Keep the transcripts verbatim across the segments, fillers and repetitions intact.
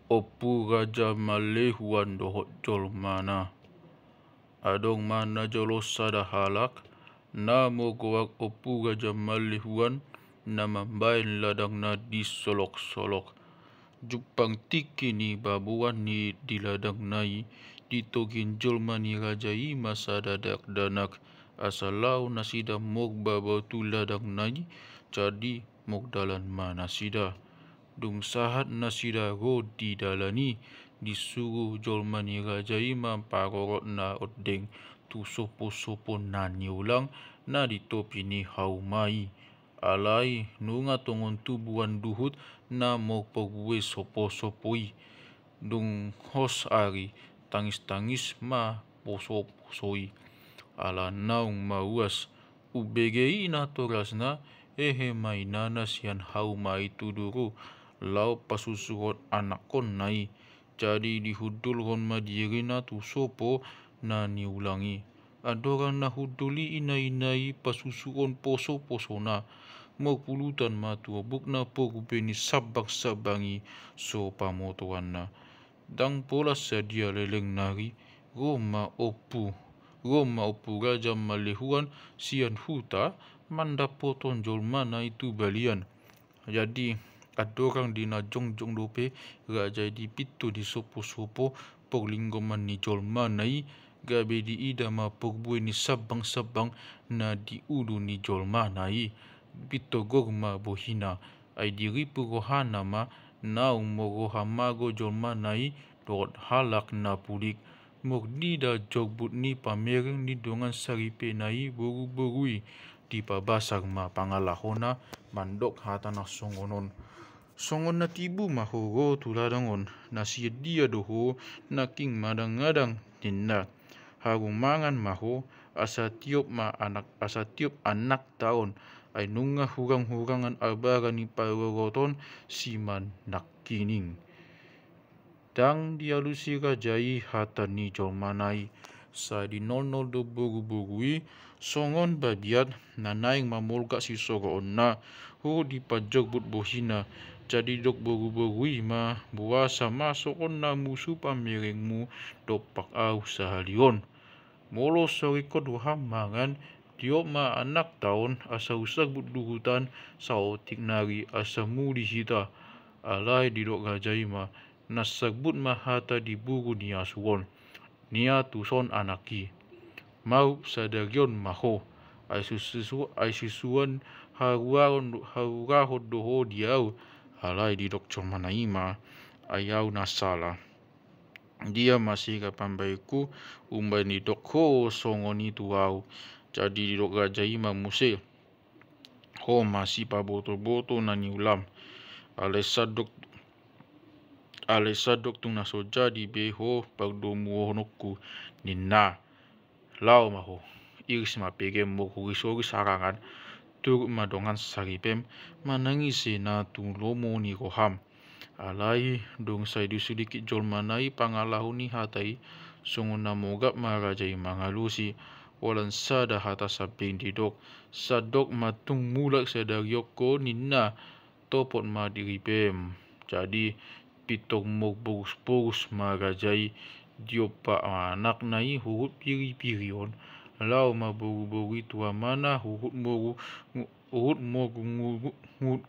Ompu Raja Malehuan dohot jolmana. Adong ma na jolo sada halak, na mogoak Ompu Raja Malehuan, na mambaen ladangna di solok-solok. Jumpang tingki ni baboan ni di ladangna i, ditogihon jolma ni raja i ma sada dakdanak, asa laho nasida mok babau tu ladangna i, jadi mok dalan ma nasida. Dung sahat nasida ro di dalan i, disuru jolma ni raja i ma parorot na ondeng tu sopo-sopo na niulang na di topi ni hauma i. Alai nunga tongon tubuan duhut na mok parbue sopo-sopo i. Dung hos ari, tangis-tangis ma poso-poso i. Ala naung mauas, umbege i natorasna, hehe ma inana sian hauma i tu duru, laho pasusuhon anakkonna i. Jadi dihundulhon ma dirina tu sopo na niulang i. Andorang na hundul i ina-ina i pasusuhon poso-posona, mok pulutan ma tu obukna parbue ni sambang-sambang i so pamotoanna. Ndang pola sadia leleng nari, ro ma ompu, ro ma Ompu Raja Malehuan sian huta mandapothon jolmana i tu balian. Jadi andorang di na jongjong dope raja i dipinto di sopo-sopo parlinggoman ni jolmana i, gabe diida ma parbue ni sambang-sambang na di ulu ni jolmana i. Pintor gok ma bohina, ai diripu rohana ma naung molo hamago jolmana i dohot halak na pulik. Mok nida jogbut ni pamereng ni dongan saripena i boru-boru i, dipabasar ma pangalahona mandok hata na songon on. Songon na tibu ma ho ro tu ladang on, na sian dia do ho nangkin madang-adang ninna. Haru mangan ma ho, asa tiop ma anak, asa tiop anakta on, ai nunga hurang-hurangan abara ni parorot on simanangkining. Ndang dialusi raja i hata ni jolmana i, sai dinolnol do boru-boru i, songon babiat na naeng mamolgak sisoroonna, huhut dipajogbut bohina. Jadi didok boru-boru i ma, boasa ma songon na musu pamerengmu dompak ahu sahali on. Molo so ringkot roham mangan, tiop ma anakta on asa husagbut duhutan saotik nari asa muli hita. Alai didok raja i ma, na sagbut ma hata di boru ni asu on. Ninna tuson anak i. Maup sadari on ma ho, ai susu, ai susuan haruahon, harurahon do ho di ahu. Alai didok jolmana i ma, ai ahu na sala. Dia ma sega pambahenku umbahen didok ho songon i tu ahu. Jadi didok raja i ma muse, ho ma sipaboto-boto na niulam. Alai sandok, alai sandok tung na so jadi be ho pardomuhononku, ninna. Laho ma ho, iris ma pegem mok huris-huris harangan, turut ma dongan saripem manangisi na tu lomo ni roham. Alai dung sai disulingkit jolmana i pangalaho ni hata i, songon na mogap ma raja i mangalusi, holan sada hata sambing didok, sandok ma tung mulak sadari on ho ninna, topot ma diripem. Jadi pintor mok bogus-bogus ma raja i, diompa anakna i huhut piri-piri on, laho ma boru-boru i tu amana huhut moru, huhut moru ngu-, ngu-,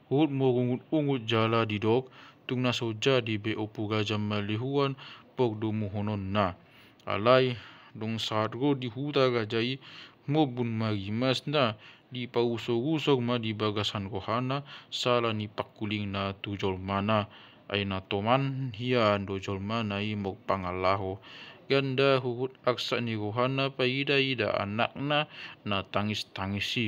huhut moru ungut-ungut jala didok, tung na so jadi be Ompu Raja Malehuan pardomuhononna. Alai dung sahat ro di huta raja i, morbun ma rimasna, dipausor-usor ma di bagasan rohana sala ni pangkulingna tu jolmana. Ai na toman hian do jolmana i mok pangalaho. Ganda huhut arsak ni rohana paida-ida anakna na tangis-tangis i.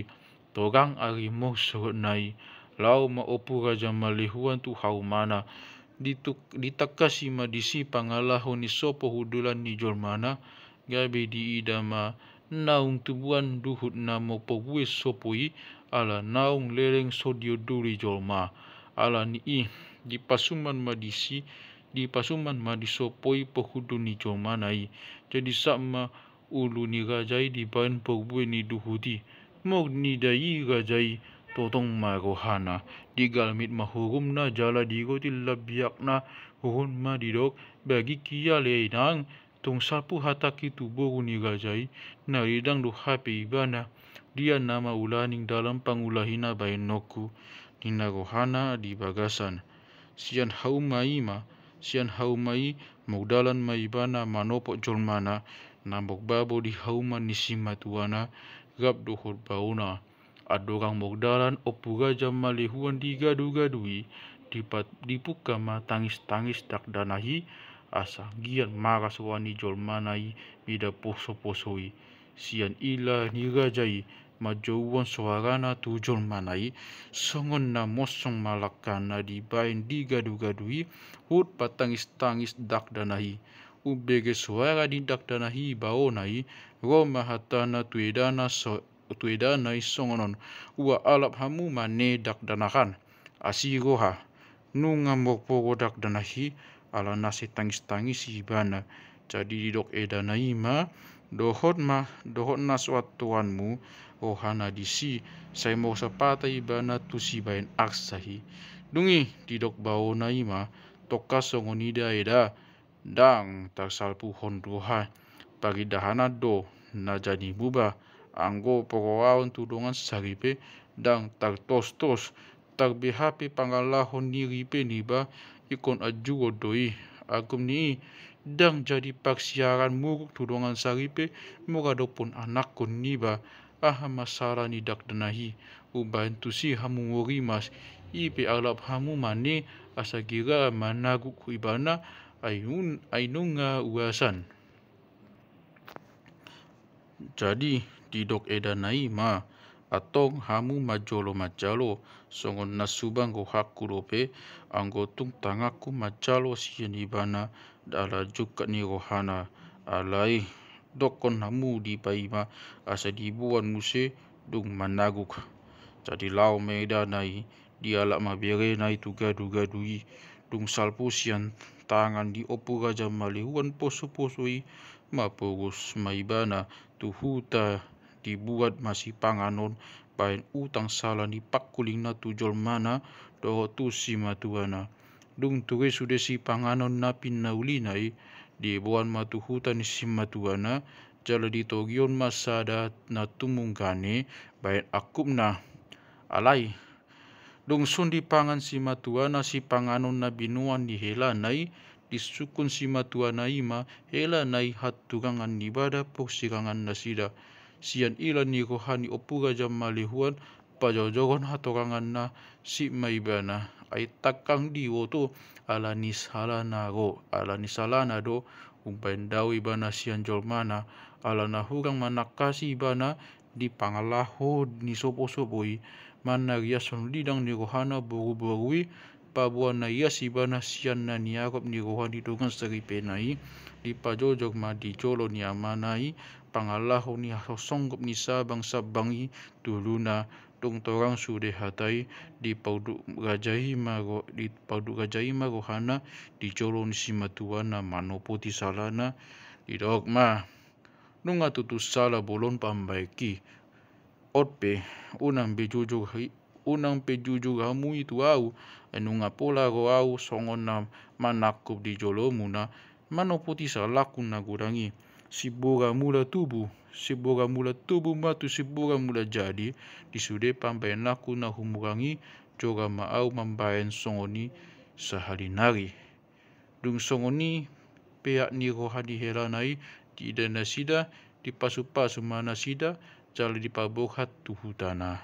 Torang ari mok sohotna i, laho ma Ompu Raja Malehuan tu haumana. Dituk-, ditangkasi ma disi pangalaho ni sopo hundulan ni jolmana, gabe diida ma naung tubuan duhut na mok parbue sopo i, ala naung leleng so dionduli jolma. Alani i, dipasuman ma disi, dipasuman ma di sopo i parhundul ni jolmana i. Jadi sahat ma ulu ni raja i dibaen parbue ni duhut i. Mok nida i raja i, totong ma rohana. Digalmit ma hurumna jala digotil lambiakna, huhut ma didok, bagiki ale inang, tung salpu hatangki tu boru ni raja i, na ridang do hape ibana. Dia nama ulaning dalan pangulahina baenonku, ninna rohana di bagasan. Sian hauma i ma, sian hauma i mogdalan ma ibana manopot jolmana, na morbabo di hauma ni simatuana, rap dohot baona. Andorang mogdalan Ompu Raja Malehuan di gadu-gadu i, dipat-, dipungka ma tangis-tangis dakdanak i, asa anggiat maras roha ni jolmana i mida poso-poso i. Sian ila ni raja i manjouhon soarana tu jolmana i, songon na mosong ma langkana dibaen di gadu-gadu i, huhut patangis-tangis dakdanak i. Umbege soara ni dakdanak i baona i, ro ma hatana tu edana so-, tu edana i songon on, ua alap hamu ma ne dakdanak an. Asi roha, nunga morporo dakdanak i, ala na sai tangis-tangis ibana. Jadi didok edana i ma, dohot ma, dohot na so antoanmu, rohana disi, sai molo sapata ibana tu sibaen arsa i. Dung i, didok baona i ma, tongka songon i da eda, ndang tarsalpuhon roha, parindahan do na jadi muba, anggo poroaon tu dongan saripe, ndang tartos-tos, tarbeha pe pangalahon ni ripe niba, ingkon anjuhon do i, agung ni i, ndang jadi parsiaran muruk tu dongan saripe, mura dophon anakkon niba, aha ma sala ni dakdanak i, umbahen tusi hamu morimas, i pe alap hamu ma ne, asa gira managuk ibana, ai un-, ai nunga uasan. Jadi, didok edana i ma, antong hamu manjalo manjalo, songon na subang rohangku dope, anggo tung tanganku manjalo sian ibana, ala jungkat ni rohana, alai, dokkon hamu dipaima, asa diboan muse, dung managuk. Jadi laho ma edana i, dialap ma berena i tu gadu-gadu i, dung salpu sian tangan ni Ompu Raja Malehuan poso-poso i, maporus ma ibana tu huta, dibuat ma sipanganon, baen utang sala ni pangkulingna tu jolmana, dohot tu simatuana. Dung ture sude sipanganon na pinaulina i, diboan ma tu huta ni simatuana, jala ditogihon ma sada na tumunggane, baen angkupna. Alai, dung son dipangan simatuana sipanganon na binoan ni helana i, disungkun simatuana i ma helana i haturangan ni bada porsirangan nasida. Sian ila ni roha ni Ompu Raja Malehuan, pajojoron haturanganna, sip ma ibana, ai tangkang diboto, ala ni salana ro, ala ni salana do, umbaen dao ibana sian jolmana, ala na hurang manangkasi ibana, di pangalaho ni sopo-sopo i, manariashon lidang ni rohana boru-boru i, paboa na ias ibana sian na niarop ni roha ni dongan saripena i, dipajojor ma di jolo ni amana i, pangalaho ni hasonggop ni sabang-sabang i, tu luna, dung torang sude hata i, dipaunduk raja i ma ro-, dipaunduk raja i ma rohana, di jolo ni simatuana manopoti salana, didok ma. Nunga tutu sala bolon pambahenki. On pe, unang be jujur hi-, unang pe jujur hamu i tu ahu, ai nunga pola ro ahu songon na manangkup di jolomuna, manopoti salangku na godang i. Simbora mula tubu, simbora mula tubu ma tu simbora mula jadi, di sude pambahenanku na humurang i, jora ma ahu mambahen songon i sahali nari. Dung songon i peak ni roha ni helana i, diida nasida, dipasu-pasu ma nasida, jala dipaborhat tu hutana.